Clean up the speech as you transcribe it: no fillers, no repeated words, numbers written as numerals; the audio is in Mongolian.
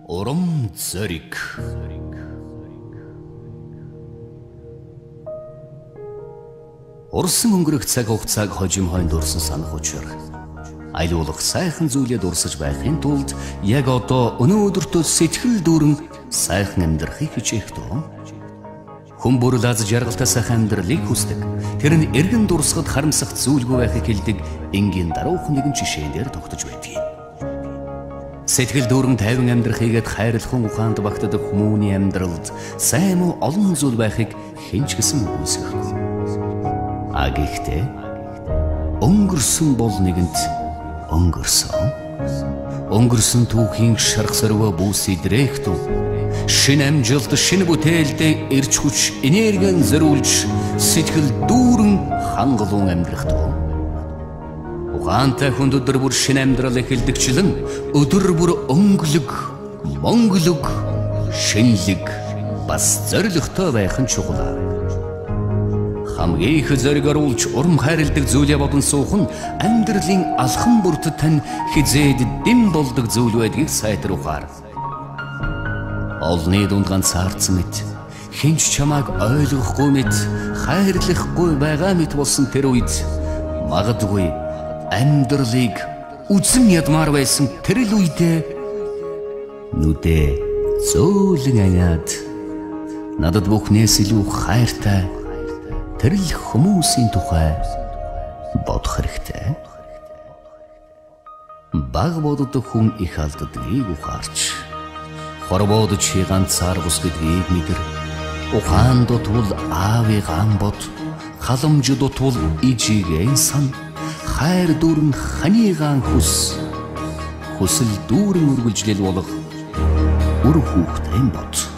Урам зориг. Урсан өнгөрөх цаг хугацааг хожим хойнд дурсан санах учир аялуулах сайхан зүйлээ дурсаж байхын тулд яг одоо өнөөдөртөө сэтгэл дүүрэн сайхан амьдрахыг хичээх тун. Хүн бүр лаз жаргалтай сайхан амьдралыг хүсдэг. Тэр нь эргэн дурсахад харамсах зүйлгүй байхыг хэлдэг энгийн даруухан нэгэн жишээн дээр тогтож байдгийг. Сэтгэл дүүрэн тайван амьдрах хийгээд хайрлахын ухаанд багтдаг хүмүүний амьдралд сайн муу олон зүйл байхыг хэн ч гэсэн үгүйсгэхгүй. А гэхдээ өнгөрсөн бол нэгэнт өнгөрсөн. Өнгөрсөн түүхийн шарх сорвоо бүүс идрэх тул шинэ амжилт, шинэ бүтээлдээ эрч хүч, энергийн зориулж сэтгэл дүүрэн хангалуун амьдрах тул. Ухаантай хүнд өдөр бүр шинэ амьдрал эхэлдэгчлэн өдөр бүр өнгөлөг, мөнгөлөг, шинэлэг бас зоригтой байх нь чухал. Хамгийн их зориг оруулж урам хайрладаг зүйлээ бодон суух нь амьдралын алхам бүрт тань хизээд дэм болдог зүйл байдгийг сайтар ухаар. Олны дунд ганцаардсан мэт, хэн ч чамайг ойлгохгүй мэт, хайрлахгүй байгаа мэт болсон тэр үед магадгүй амьдралыг үзэн ядмаар байсан тэр л үедээ нүдээ зөөлөн аниад надад бүхнээс илүү хайртай тэр л хүмүүсийн тухай бодох хэрэгтэй. Баг боддог хүн их алддгийг ухаарч, хорвоод чи ганцаар бус гэдгийг мэдэр. Ухаан дутвал аавыгаан бод, халамж дутвал ижигээн сан. Хайр дүүрэн ханыгаан хүс, хүсэл дүүрэн үргэлжлэл болох үр хүүхдийн бод.